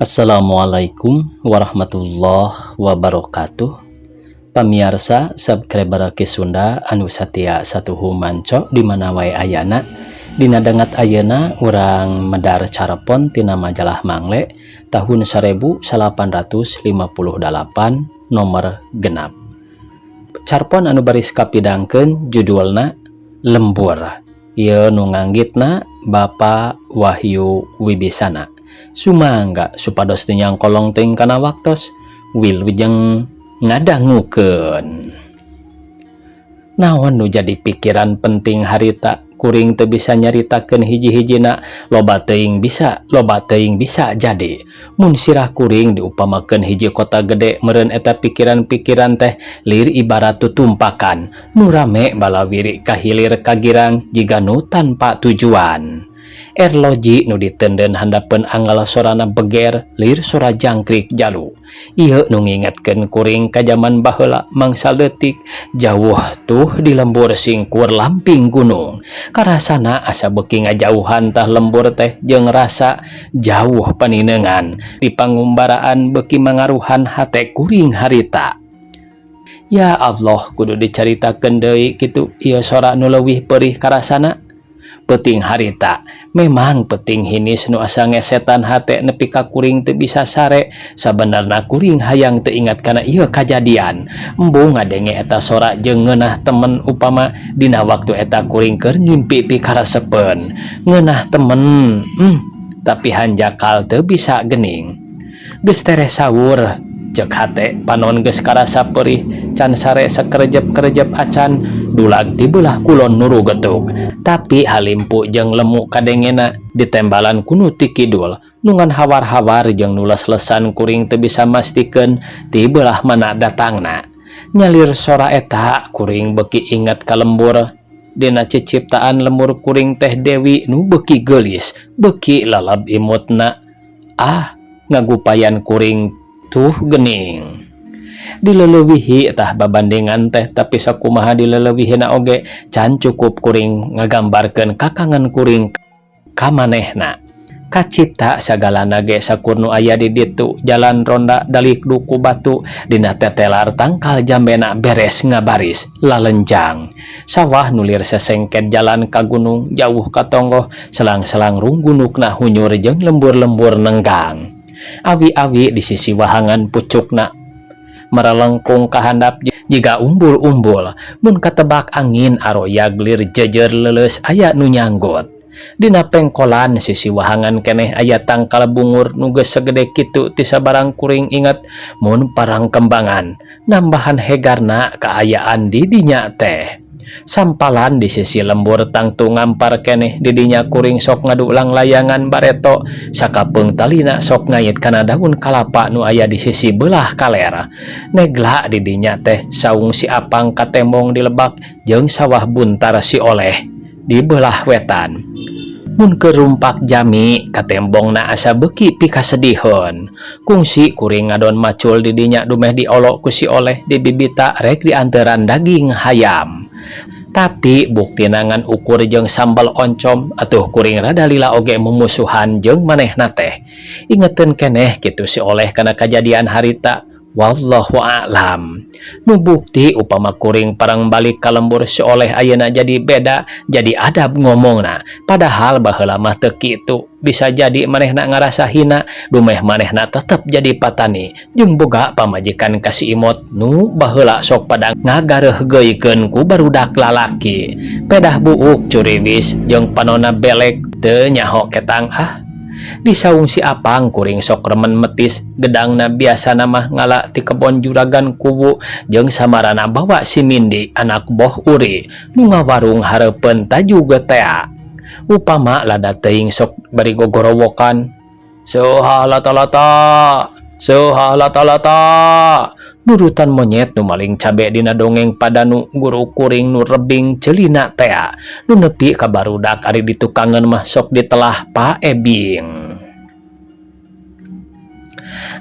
Assalamualaikum warahmatullahi wabarakatuh. Pamiarsa subscriber Ki Sunda anu satia satuhu manco di mana wae ayana. Dina danget ayeuna urang medar carepon tina majalah Mangle tahun 1858 nomor 6. Carpon anu baris kapidangkeun judulna Lembur. Ieu nu nganggitna Bapak Wahyu Wibisana. Sumangga supados teu nyangkolong teuing kana waktos, wilujeng ngadangukeun. Naon nu jadi pikiran penting harita, kuring teu bisa nyaritakeun hiji-hijina, loba teuing bisa, loba teuing bisa jadi. Mun sirah kuring diupamakeun hiji kota gede, meureun eta pikiran-pikiran teh lir ibarat tutumpakan nu rame balawiri ka hilir ka girang jiga nu tanpa tujuan. Erloji nu diteundeun handapeun anggal sorana beger lir sora jangkrik jalu. Ieu nu ngingetkeun kuring ka jaman baheula mangsa leutik, jauh tuh di lembur singkur lamping gunung. Karasana asa beuki ngajauhan tah lembur teh jeung rasa jauh paninengan di pangumbaraan beuki mangaruhan hate kuring harita. Ya Allah, kudu dicaritakeun deui kitu ieu sora nu leuwih perih karasana. Peuting harita memang peuting hinis nu asa ngesetan hate nepi ka kuring teu bisa sare. Sabenerna kuring hayang teu ingat kana ieu kajadian, embung ngadenge eta sora jeung ngeunah temen upama dina waktu eta kuring keur ngimpi pikarasepeun ngeunah temen, tapi hanjakal teu bisa gening. Geus tereh sawur, cek hate, panon geus karasa perih, can sare sakerejep-kerejep acan dulag ti beulah kulon nuru getuk, tapi halimpu jeung lemu kadengena ditembalan ku nu ti kidul nu ngan hawar-hawar jeung nu les-lesan. Kuring teu bisa mastikeun ti beulah mana datangna. Nyalir sora eta kuring beuki inget ka lembur. Dina ciciptaan lembur kuring teh Dewi nu beuki geulis, beuki lalab imutna. Ah, ngagupayan kuring tuh gening dileleuwihi tah babandingan teh, tapi sakumaha dileleuwihina oge can cukup kuring ngagambarkeun kakangen kuring ka manehna. Kacipta sagalana ge sakur nu aya di ditu, jalan ronda dalik duku batu dina tetelar tangkal jambena beres ngabaris lalenjang, sawah nulir sesengket jalan ka gunung jauh ka tonggoh, selang-selang runggunukna hunyur jeung lembur-lembur nenggang, awi-awi di sisi wahangan pucukna merelengkung ka handap jiga umbul-umbul mun katebak angin aroyag lir jejer leuleus aya nu nyanggot. Dina pengkolan sisi wahangan keneh aya tangkal bungur nu geus sagede kitu ti sabarang kuring inget mun parang kembangan nambahan hegarna kaayaan di dinya teh. Sampalan di sisi lembur tangtu ngampar keneh, di dinya kuring sok ngadu langlayangan bareto, sakapeung talina sok ngait kana daun kalapa nu aya di sisi beulah kaler. Negla di dinya teh saung si Apang katembong di lebak jeung sawah buntar si Oleh di beulah wetan. Mun keur rumpak jami katembongna asa beuki pikasediheun. Kungsi kuring ngadon macul di dinya dumeh diolok ku si Oleh dibibita rek dianteran daging hayam, tapi buktina ngan ukur jeung sambal oncom. Atuh kuring rada lila oge mumusuhan jeung manehna teh. Ingeteun keneh kitu si Oleh kana kajadian harita? Wallahu a'lam. Nu bukti upama kuring parang balik ka lembur, si Oleh ayeuna jadi beda, jadi adab ngomongna, padahal baheula mah teu kitu. Bisa jadi manehna ngarasa hina dumeh manehna tetep jadi patani jeung boga pamajikan ka si Imot nu baheula sok pada ngagareuhgeuikeun ku barudak lalaki, pedah buuk curiwis jeung panona belek teu nyaho ketang. Ah, di saung si Apang kuring sok remen metis gedangna, biasana mah ngala ti kebon juragan Kuwu jeung samarana bawa si Mindi, anak Boh Uri nu ngawarung hareupeun taju tea. Upama lada teuing sok bari gogorowokan, "Soha lata-lata, soha lata-lata," nurutan monyet nu maling cabe dina dongeng padanu guru kuring nu rebing celina tea nu nepi ka barudak ari ditukangan mah sok ditelah Pak Ebing.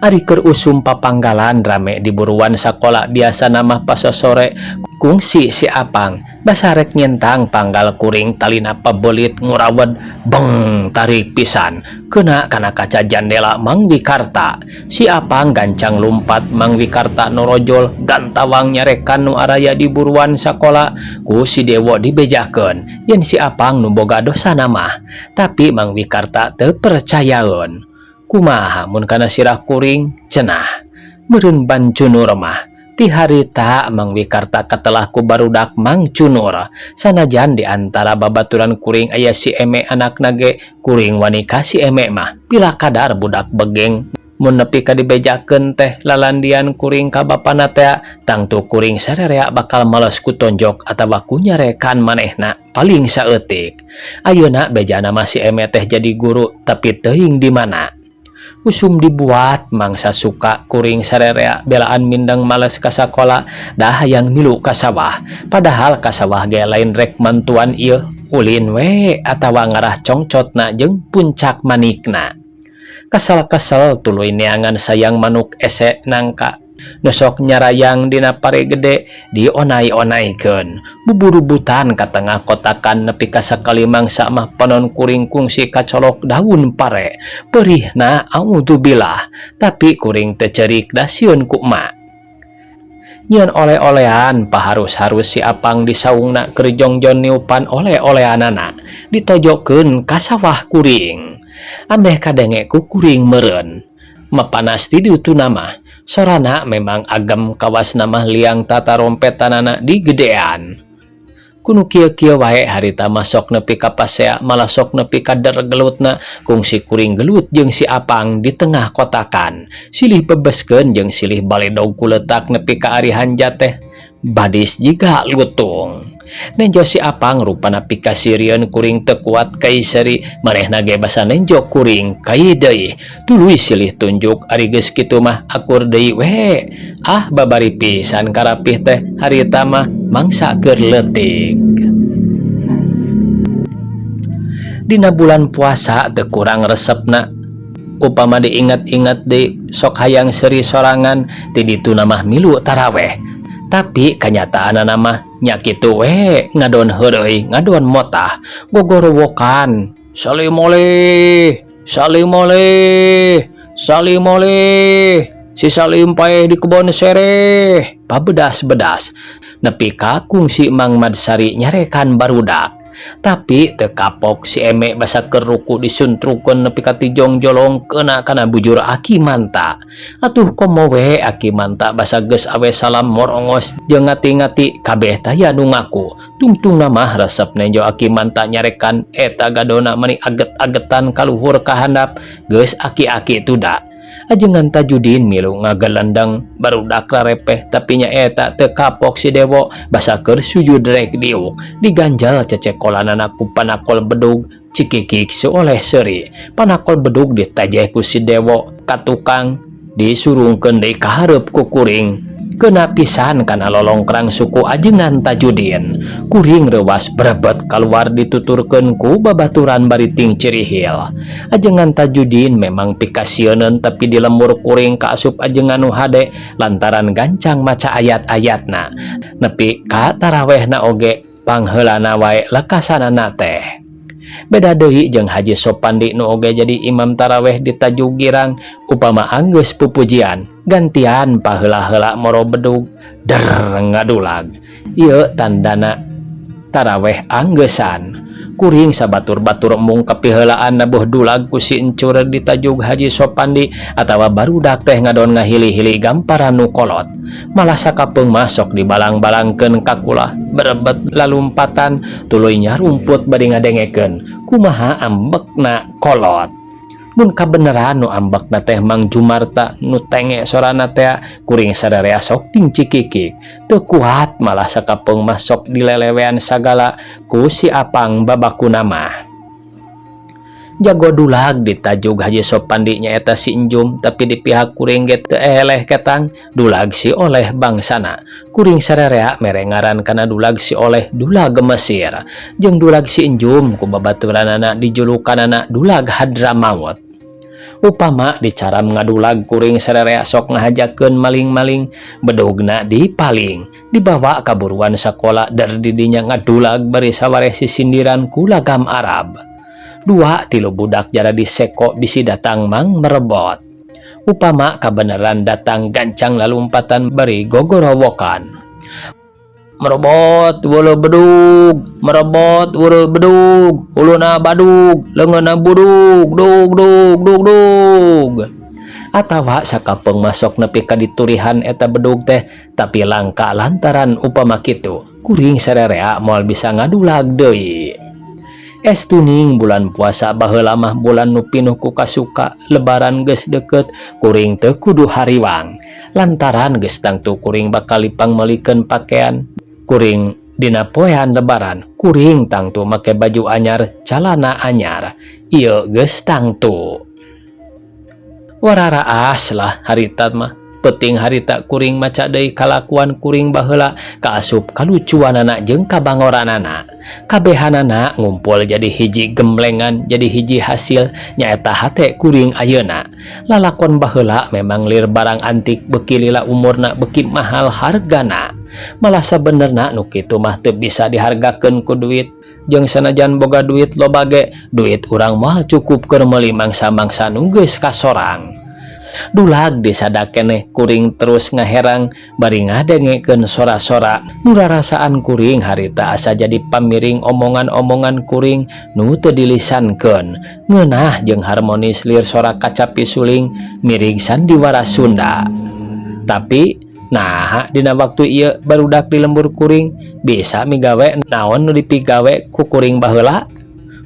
Ari keur usum papanggalan rame di buruan sakola, biasana mah pasosore Kungsi si Apang basa rek nyentang panggal kuring talina pabelit ngurawed beng tarik pisan kena kana kaca jandela Mang Wikarta. Si Apang gancang lumpat Mang Wikarta norojol gantawang nyarekan nu araya di buruan sakola ku si Dewo dibejakeun yen si Apang nu boga dosana mah. Tapi Mang Wikarta teu percayaeun. Kumaha mun kana sirah kuring cenah. Meureun bancunur mah. Ti harita Mang Wikarta katelah ku barudak Mang Cunur. Sanajan di antara babaturan kuring aya si Eme anakna ge kuring wani ka si Eme mah pila kadar budak begeng. Mun nepi ka dibejakeun teh lalandian kuring ka bapana tea tangtu kuring sarerea bakal males ku tonjok atawa ku nyarekan manehna paling saeutik. Ayeuna bejana mah si Eme teh jadi guru tapi teuing di mana. Usum dibuat mangsa suka kuring sarerea belaan mindeng males ka sakola dah hayang milu ka sawah. Padahal ka sawah ge lain rek mantuan ieu ulin we atawa ngarah congcotna jeung puncak manikna. Kesel-kesel tuluy neangan sayang manuk ese nangka nu sok nyarayang dina pare gede dionai-onaikeun. Buburubutan ka tengah kotakan nepi ka sakali mangsa mah panon kuring kungsi kacolok daun pare. Perihna audzubillah, tapi kuring teu ceurik da sieun ku emak. Nyieun oleh-olehan paharus-harus si Apang di saungna keur jongjon niupan oleh-olehanana ditojokeun ka sawah kuring. Ambeh kadenge ku kuring meureun. Mapanas ti diutuna mah, sorana memang agem kawasna mah liang tatarompetanana digedean. Ku nu kieu-kieu wae harita mah sok nepi ka pasea malah sok nepi ka dergelutna kungsi kuring gelut jeung si Apang di tengah kotakan. Silih bebeskeun jeung silih baledog kuletak nepi ka ari hanja teh badis jiga lutung. Nenjo si Apang rupana pikasirieun kuring teu kuat kai seuri manehna ge basa nenjo kuring kai deui. Tuluy silih tunjuk ari geus kitu mah akur deui we. Ah babari pisan karapih teh harita mah mangsa keur leutik. Dina bulan puasa teu kurang resepna. Upama diinget-inget deui sok hayang seuri sorangan ti dituna mah milu taraweh. Tapi kanyataanana mah nya kitu we ngadon heureuy ngadon motah gogorowokan salim oleh salim oleh salim oleh si Salim paeh di kebon sereh pabedas-bedas nepi ka kungsi Mang Madsari nyarekan barudak. Tapi teu kapok si Eme basa keur ruku disuntrukeun nepi ka tijong-jolong keuna kana bujur Aki Manta. Atuh komo we Aki Manta basa geus awe salam morongos jeung ngati-ngati kabeh taya nu ngaku. Tungtungna mah resep nenjo Aki Manta nyarekan eta gadona mani aget-agetan kaluhur ka handap geus aki-aki tuda. Ajengan Tajudin milu ngagelendeng barudak rarepeh tapi nya eta teu kapok si Dewo basa keur sujud rek diuk diganjal cecekolanana ku panakol bedug cikikik seoleh seuri. Panakol bedug ditajeh ku si Dewo ka tukang disurungkeun deui ka hareup ku kuring. Kena pisan kana lolongkrang suku Ajengan Tajudin. Kuring reuwas brebet kaluar dituturkeun ku babaturan bari ting cirihil. Ajengan Tajudin memang pikasieuneun tapi di lembur kuring kaasup ajengan nu hade lantaran gancang maca ayat-ayatna. Nepi ka tarawehna oge pangheulana wae lekasanana teh. Beda deui jeung Haji Sopandi nu oge jadi imam taraweh di Tajug Girang upama anggeus pupujian gantian paheula-heula moro bedug der ngadulag. Ieu tandana taraweh anggesan. Kuring sabatur-batur embung kapiheulaan nabuh dulag ku si encur di Tajug Haji Sopandi atawa barudak teh ngadon ngahili-hili gamparan nu kolot. Malah sakapeung mah sok dibalang-balangkeun ka kulah berebet lalumpatan tuluy nyarumput bari ngadengekeun kumaha ambekna kolot. Mun kabeneran nu ambekna teh Mang Jumarta nu tenge sorana tea kuring sararea sok ting cikikik. Teu kuat malah sakapeung mah sok dilelewean sagala ku si Apang babakuna mah. Jago dulag di Tajug Haji Sopandi nyaeta si Enjum tapi di pihak kuring ge teu eleh ketang dulag si Oleh bangsana. Kuring sararea mere ngaran kana dulag si Oleh dulag Mesir. Jeung dulag si Enjum ku babaturanana dijulukanana dulag Hadramaut. Upama dicaram ngadulag kuring sarerea sok ngahajakeun maling-maling, bedugna dipaling, dibawa ka buruan sakola der didinya ngadulag bari sawareh sisindiran ku lagam Arab. Dua tilu budak jara diseko bisi datang mang merebot. Upama kabeneran datang gancang lalumpatan bari gogorowokan. Merebot weuleuh bedug, merebot weuleuh bedug, huluna badug, leungeunna budug, dug dug dug dug. Atawa sakapeung masok nepi ka diturihan eta bedug teh, tapi langka lantaran upama kitu kuring sarerea moal bisa ngadulag deui. Estuning bulan puasa baheula mah bulan nu pinuh ku kasuka. Lebaran geus deukeut, kuring teu kudu hariwang lantaran geus tangtu kuring bakal dipangmeulikeun pakaian. Kuring dina poean lebaran kuring tangtu make baju anyar, calana anyar, ieu geus tangtu. Wararaas lah harita mah. Peuting harita kuring maca deui kalakuan kuring baheula, kaasup kalucuanana jeung kabangoranana. Kabehanana ngumpul jadi hiji gemblengan, jadi hiji hasil, nyaeta hate kuring ayeuna. Lalakon baheula memang lir barang antik, beuki lila umurna beuki mahal hargana. Malah sabenerna nu kitu mah teu bisa dihargakeun ku duit. Jeung sanajan boga duit loba ge, duit urang moal cukup keur meuli mangsa-mangsa nu geus kasorang. Dulag disada keneh kuring terus ngaherang bari ngadengekeun sora-sora nu rarasaan kuring harita asa jadi pamiring omongan-omongan kuring nu teu dilisankeun. Ngeunah jeung harmonis lir sora kacapi suling miring sandiwara Sunda. Tapi naha dina waktu ieu barudak di lembur kuring bisa migawe naon nu dipigawe ku kuring baheula?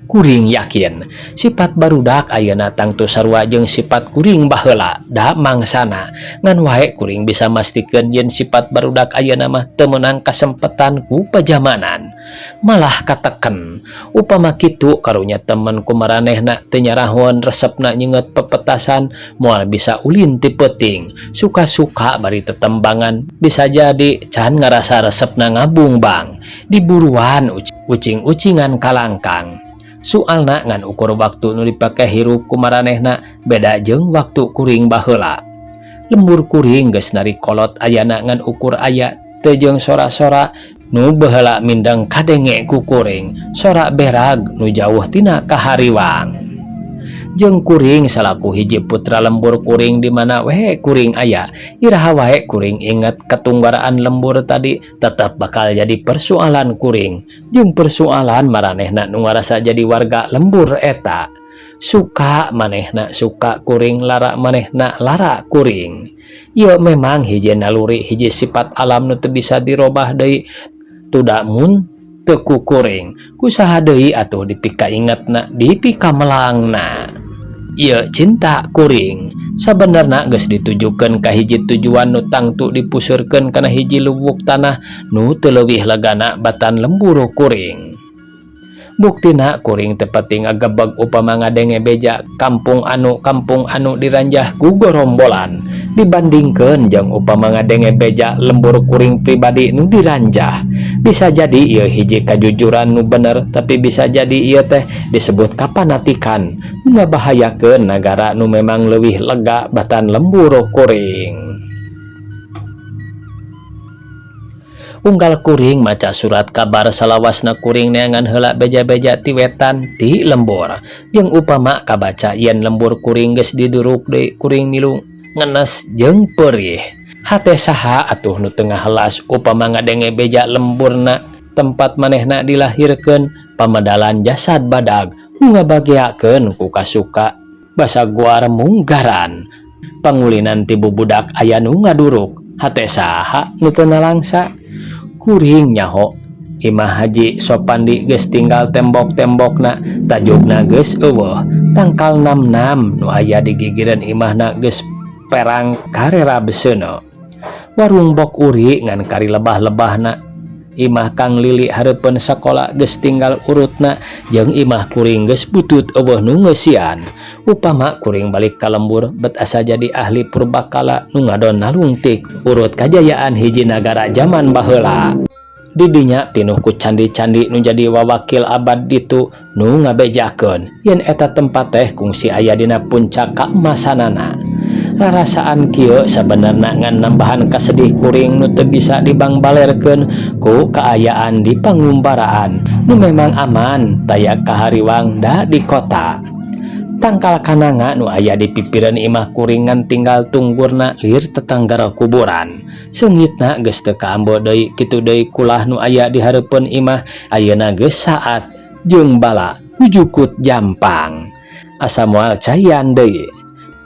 Kuring yakin sifat barudak ayeuna tangtu sarua jeung sifat kuring baheula, da mangsana. Ngan wae kuring bisa mastikeun yen sifat barudak ayeuna mah teu meunang kasempetan ku pajamanan, malah kateken. Upama kitu karunya temen ku maranehna teu nyarahoan resepna nyeungeut pepetasan, moal bisa ulin ti peuting, suka-suka bari tetembangan, bisa jadi can ngarasa resepna ngabungbang diburuan ucing-ucingan kalangkang. Soalna ngan ukur waktu nu dipake hirup ku maranehna beda jeung waktu kuring baheula. Lembur kuring geus narik kolot ayana ngan ukur aya teu jeung sora-sora nu baheula mindeng kadenge ku kuring, sora berag nu jauh tina kahariwang. Jeung kuring salaku hiji putra lembur kuring, di mana we kuring aya, iraha wae kuring inget katunggaraan lembur tadi, tetap bakal jadi persoalan kuring jeung persoalan maranehna nu ngarasa jadi warga lembur eta. Suka manehna suka kuring, lara manehna lara kuring. Ieu memang hiji naluri, hiji sifat alam nu teu bisa dirobah deui, tuda mun teu ku kuring, ku saha deui atuh dipika ingetna, dipika melangna? Ieu cinta kuring sabenerna geus ditujukeun ka hiji tujuan nu tangtu dipusurkeun kana hiji lubuk tanah nu teu leuwih legana batan lembur kuring. Buktina kuring teu pati ngagebeg upama ngadenge beja kampung anu diranjah ku gorombolan dibandingkeun jeung upama ngadenge beja lembur kuring pribadi nu diranjah. Bisa jadi ieu hiji kajujuran nu bener, tapi bisa jadi ieu teh disebut kapanatikan nu ngabahayakeun nagara nu memang leuwih lega batan lembur kuring. Unggal kuring maca surat kabar salawasna kuring neangan heula beja-beja ti wetan ti lembur. Jeung upama kabaca yen lembur kuring geus diduruk deui, kuring milu ngenes jeung peurih. Hate saha atuh nu teu ngahelas upama ngadenge beja lemburna tempat manehna dilahirkeun, pamedalan jasad badag nu ngabageakeun ku kasuka basa guar munggaran, pangulinan ti bubudak aya nu ngaduruk. Hate saha nu teu nalangsa? Kuring nyaho Imah Haji Sopandi geus tinggal tembok-tembokna, tajugna geus eueuh, tangkal nam-nam nu aya di gigireun imahna geus perang karera beseuneu, warung Bok Uri ngan kari lebah-lebahna, imah Kang Lili hareupeun sakola geus tinggal urutna, jeung imah kuring geus butut eueuh nu ngeusian. Upama kuring balik ka lembur, bet asa jadi ahli purbakala nu ngadon nalungtik urut kajayaan hiji nagara jaman baheula. Di dinya pinuh ku candi-candi nu jadi wawakil abad ditu nu ngabejakeun yen eta tempat teh kungsi aya dina puncak kaemasanana. Rarasaan kieu sabenerna ngan nambahan kasedih kuring nu teu bisa dibangbalerkeun ku kaayaan di pangumbaraan nu memang aman taya kahariwang da di kota. Tangkal kananga nu aya di pipireun imah kuring ngan tinggal tunggurna lir tetanggar kuburan. Seungitna geus teu kaambo deui kitu deui kulah nu aya di hareupeun imah ayeuna geus saat jeung bala hujukut jampang. Asa moal caian deui.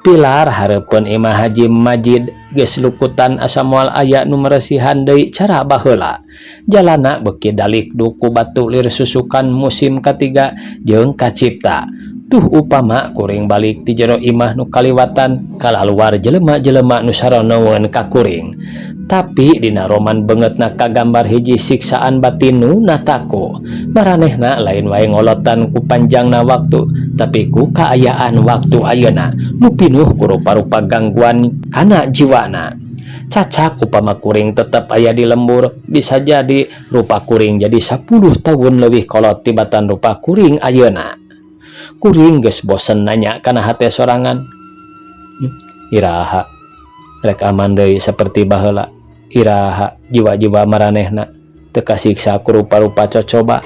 Pilar hareupeun imah Haji Majid geus lukutan asa moal aya nu meresihan deui cara baheula. Jalana beuki dalik duku batu lir susukan musim katiga jeung kacipta. Tuh upama kuring balik ti jero imah nu kaliwatan kalaluar jelema-jelema nu saronoeun ka kuring. Tapi dina roman beungeutna kagambar hiji siksaan batin nu nataku. Maranehna lain wae ngolotan ku panjangna waktu, tapi ku kaayaan waktu ayeuna nu pinuh ku rupa-rupa gangguan kana jiwana. Cacak upama kuring tetep aya di lembur, bisa jadi rupa kuring jadi 10 tahun leuwih kolot tibatan rupa kuring ayeuna. Kuring geus bosen nanya kana hate sorangan. Iraha rek aman deui saperti baheula. Iraha jiwa-jiwa maranehna teu kasiksa ku rupa-rupa cocoba.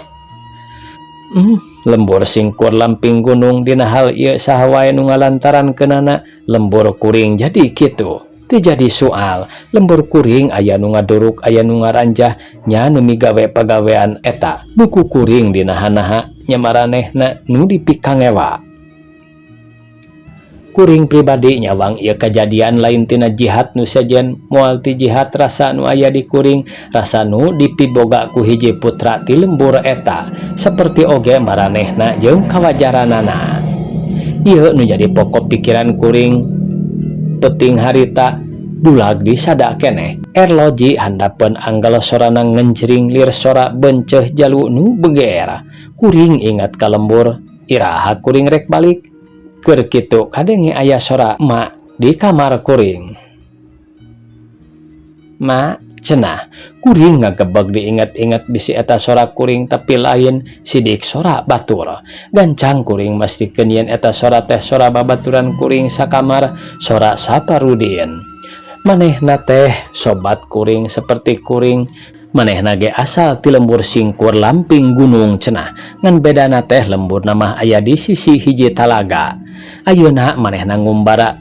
Lembur singkur lamping gunung dina hal ieu saha wae nu ngalantarankeunana lembur kuring jadi kitu. Teu jadi soal, lembur kuring aya nu ngaduruk aya nu ngaranjah nya nu migawe pagawean eta nu ku kuring dina hanaha nya maranehna nu dipikangewa. Kuring pribadi nyawang ieu kajadian lain tina jihad nu sejen moal ti jihad rasa nu aya di kuring rasa nu dipiboga ku hiji putra ti lembur eta seperti oge maranehna jeung kawajaranana. Ieu nu jadi pokok pikiran kuring peuting harita dulag di sada keneh. Erloji handapeun anggel sorana ngencring lir sora benceuh jalu nu beger. Kuring ingat ka lembur, iraha kuring rek balik. Keur kitu kadenge aya sora emak di kamar kuring. Ma cenah, kuring ngagebeg diinget-inget bisi eta sora kuring tapi lain sidik sora batur. Gancang kuring mastikeun yen eta sora teh sora babaturan kuring sakamar, sora Saparudin. Manehna teh sobat kuring seperti kuring, manehna ge asal ti lembur singkur lamping gunung cenah. Ngan bedana teh lemburna mah aya di sisi hiji talaga. Ayeuna manehna ngumbara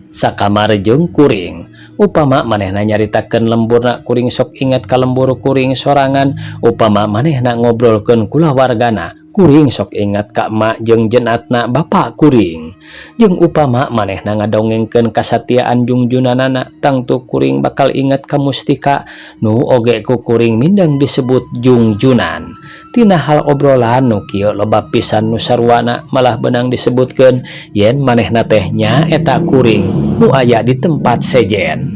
sakamar jeung kuring. Upama manehna nyaritakeun lemburna kuring sok inget ka lembur kuring sorangan. Upama manehna ngobrolkeun kulawargana kuring sok inget ka emak jeung jenatna bapa kuring. Jeung upama manehna ngadongengkeun kasatiaan jungjunanana tangtu kuring bakal inget ka mustika nu oge ku kuring mindeng disebut jungjunan. Tina hal obrolan nu kieu loba pisan nu sarwana malah beunang disebutkeun yen manehna teh nya eta kuring nu aya di tempat sejen.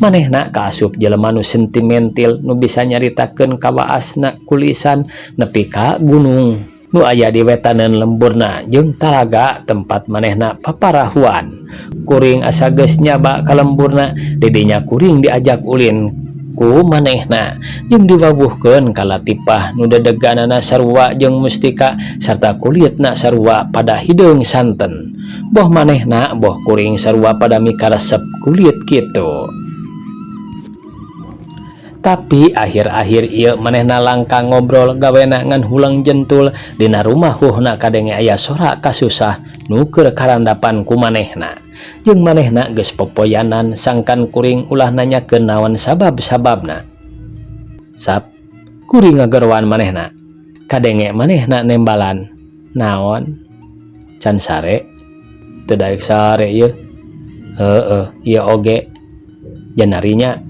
Manehna kaasup jelema nu sentimentil nu bisa nyaritakeun kawaasna kulisan nepi ka gunung nu aya di wetaneun lemburna jeung talaga tempat manehna paparahuan. Kuring asa geus nyaba ka lemburna, didinya kuring diajak ulin ku manehna jeung diwawuhkeun ka latipah nu dedeganana sarua jeung mustika sarta kulitna sarua pada hideung santen. Boh manehna boh kuring sarua pada mikaresep kulit kitu. Tapi akhir-akhir ieu manehna langka ngobrol gawena ngan huleng jentul dina rumah huhna kadenge aya sora kasusah nu keur karandapan ku manehna. Jeung manehna geus popoyanan sangkan kuring ulah nanyakeun naon sabab-sababna. Sap kuring ngageroan manehna. Kadenge manehna nembalan. Naon? Can sare? Teu daek sare ieu. Heueuh, ieu oge. Janarinya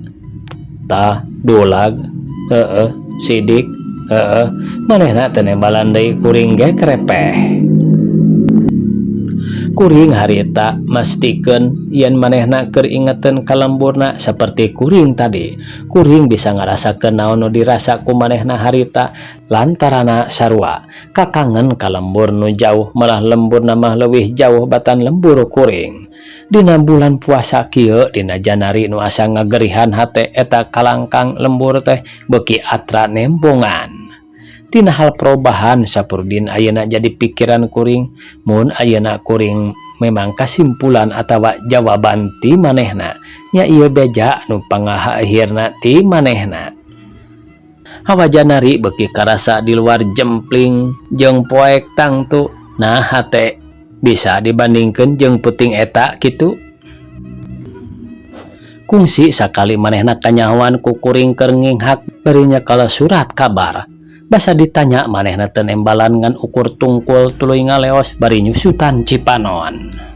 tah dulag. Heueuh, sidik. Heueuh, manehna teu nembalan deui kuring ge krepeh. Kuring harita mastikeun yen manehna keur ingeteun ka lemburna saperti kuring tadi. Kuring bisa ngarasakeun naon nu dirasa ku manehna harita lantarana sarua kakangen ka lembur nu jauh malah lemburna mah leuwih jauh batan lembur kuring. Dina bulan puasa kieu dina Janari nu asa ngagerihan hate eta kalangkang lembur teh beuki atra nembongan. Tina hal perubahan Saprudin ayeuna jadi pikiran kuring mun ayeuna kuring memang kasimpulan atawa jawaban ti manehna nya ieu beja nu pangahirna ti manehna. Hawa Janari beuki karasa di luar jempling jeung poek tangtu nah hate bisa dibandingkeun jeung peuting eta kitu. Kungsi sakali manehna kanyahoan ku kuring keur nginghak bari nyekal surat kabar. Basa ditanya manehna teu nembalan ngan ukur tungkul tuluy ngaleos bari nyusutan cipanon.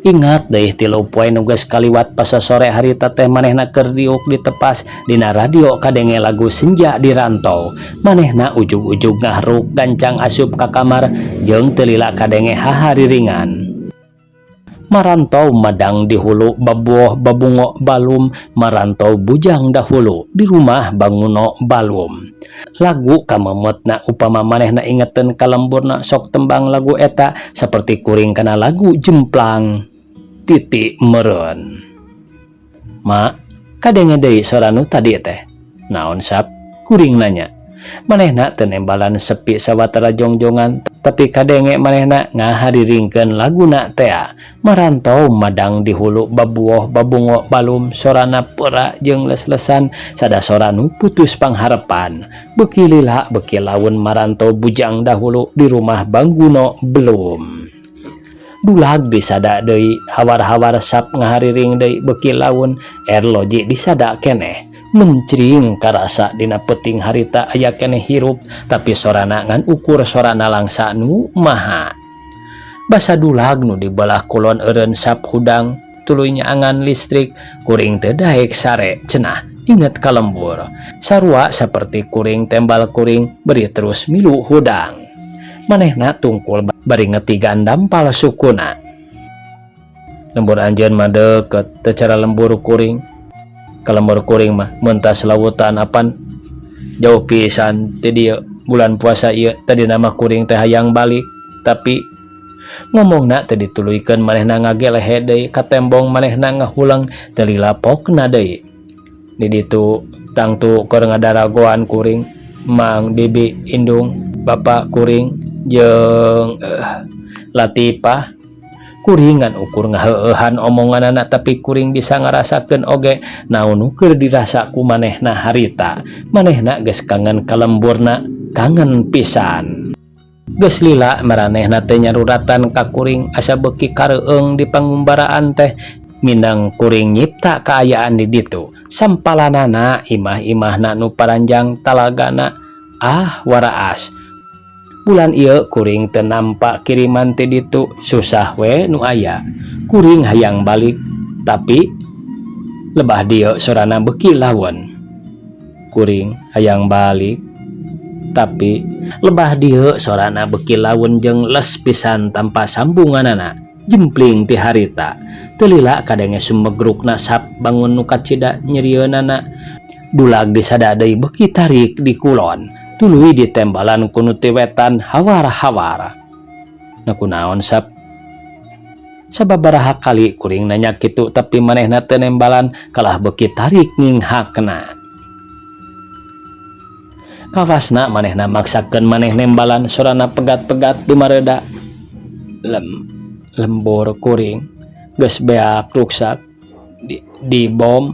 Ingat deui 3 poe nu geus kaliwat pasasore harita teh manehna keur diuk ditepas dina radio kadenge lagu Senja di Rantau. Manehna ujug-ujug ngahruk gancang asup ka kamar jeung teu lila kadenge hahariringan. Marantau madang di hulu babuoh babungo balum, marantau bujang dahulu di rumah banguno balum. Lagu kamemutna upama manehna ingeteun ka lemburna sok tembang lagu eta saperti kuring kana lagu jemplang titik meureun. Ma, kadenge deui sora nu tadi teh. Naon Sap? Kuring nanya. Manehna teu nembalan sepi sawatara jongjongan tapi kadenge manehna ngahariringkeun laguna tea. Marantau madang di hulu babuoh babungo balum sorana pera jeung les-lesan sada sora nu putus pangharepan. Beuki lila beuki laun marantau bujang dahulu di rumah Bangguno belum. Dulag disada deui hawar-hawar Sap ngahariring deui beuki laun erloji disada keneh. Mencring karasa dina peuting harita aya keneh hirup tapi sorana ngan ukur sorana langsa nu maha. Basa dulag nu dibelah kulon eureun Sap hudang tuluy nyaangan listrik kuring teu daek sare cenah inget ka lembur. Sarua saperti kuring tembal kuring beri terus milu hudang. Manehna tungkul bari ngetigan dampal sukuna. Lembur anjeun mah deukeut teu cara lembur kuring. Ka lembur kuring mah mentas lautan apan jauh pisan ti dieu bulan puasa ieu tadina mah kuring teh hayang balik tapi ngomongna teh dituluykeun manehna ngagelehe deui ka tembong manehna ngahulang teu lila pokna deui. Di ditu tangtu keur ngadaragoan kuring Mang Bibi Indung Bapak kuring jeung Latifah. Kuringan ukur ngaheueuhan omonganana tapi kuring bisa ngarasakeun oge naon nu keur dirasa ku manehna harita. Manehna geus kangen ka lemburna, kangen pisan. Geus lila maranehna teh nyaruratan ka kuring asa beuki kareueung di pangumbaraan teh mindang kuring nyipta kaayaan di ditu. Sampalanana imah-imahna nu paranjang talagana ah waraas. Bulan ieu kuring teu nampa kiriman ti ditu susah we nu aya. Kuring hayang balik tapi lebah dieu sorana beuki lawan. Kuring hayang balik tapi lebah dieu sorana beuki lawan jeung les pisan tanpa sambunganana. Jempling ti harita. Teu lila kadenge sumegrukna Sap bangun nu kacida nyerieunana. Dulag disada deui beuki tarik di kulon. Tuluy ditembalan ku nu ti wetan hawar-hawar. Na kunaon Sap? Sababaraha kali kuring nanya kitu tapi manehna teu nembalan kalah beuki tarik nginghakna. Kawasna manehna maksakeun maneh nembalan sorana pegat-pegat dumareda. Lembur kuring geus beak ruksak di bom.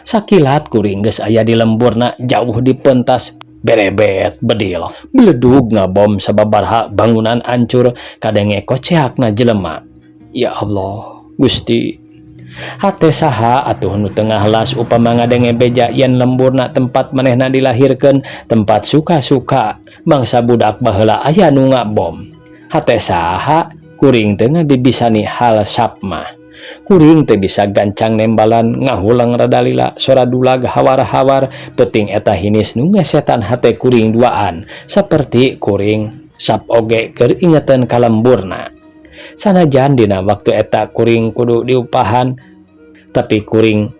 Sakilat kuring geus aya di lemburna jauh di pentas berebet bedil beledug ngabom sababaraha bangunan ancur kadenge koceakna jelema. Ya Allah Gusti, hate saha atuh nu tengah las upama ngadenge beja yen lemburna tempat manehna dilahirkeun, tempat suka-suka bangsa budak baheula aya nu ngabom. Hate saha kuring teu ngabibisani hal Sap mah. Kuring teu bisa gancang nembalan ngahulang rada lila sora dulag hawar-hawar peuting eta hinis nu ngesetan hate kuring duaan saperti kuring Sap oge keur ingeteun ka lemburna. Sanajan dina waktu eta kuring kudu diupahan tapi kuring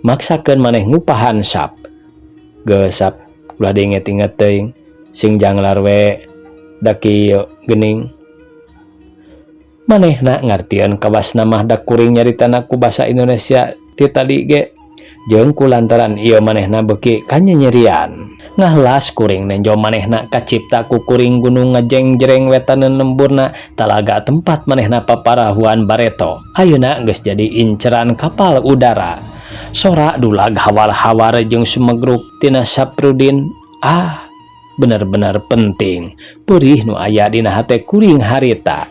maksakeun maneh ngupahan Sap. Geus Sap ulah diinget-inget teuing sing janglar we da kieu geuning. Manehna ngartieun kawasna mah da kuring nyaritana ku basa Indonesia ti tadi ge. Jeung ku lantaran ieu manehna beuki kanyanyerian. Ngahlas kuring nenjo manehna kacipta ku kuring gunung ngajengjereng wetaneun lemburna talaga tempat manehna paparahuan bareto. Ayeuna geus jadi inceran kapal udara. Sora dulag hawar-hawar jeung sumegruk tina Saprudin. Ah, bener-bener penting. Perih nu aya dina hate kuring harita.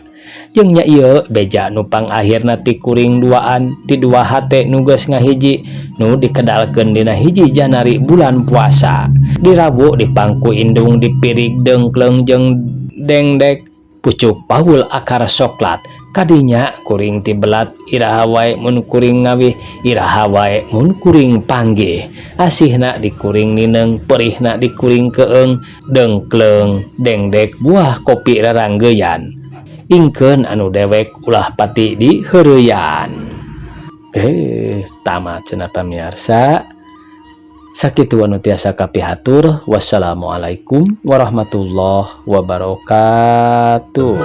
Jeung nya ieu beja nu pangakhirna ti kuring duaan ti dua hate nu geus ngahiji nu dikedalkeun dina hiji Janari bulan puasa. Dirawu di pangku indung dipirig dengkleng jeung dengdek pucuk paul akar soklat. Kadinya kuring tibelat iraha wae mun kuring ngawih iraha wae mun kuring panggih. Asihna di kuring nineng perihna di kuring keeng dengkleng dengdek buah kopi raranggeyan. Ingkeun anu dewek ulah pati di heureuyan. Tamat cenah pamiarsa. Sakitu anu tiasa kapihatur. Wassalamualaikum warahmatullahi wabarakatuh.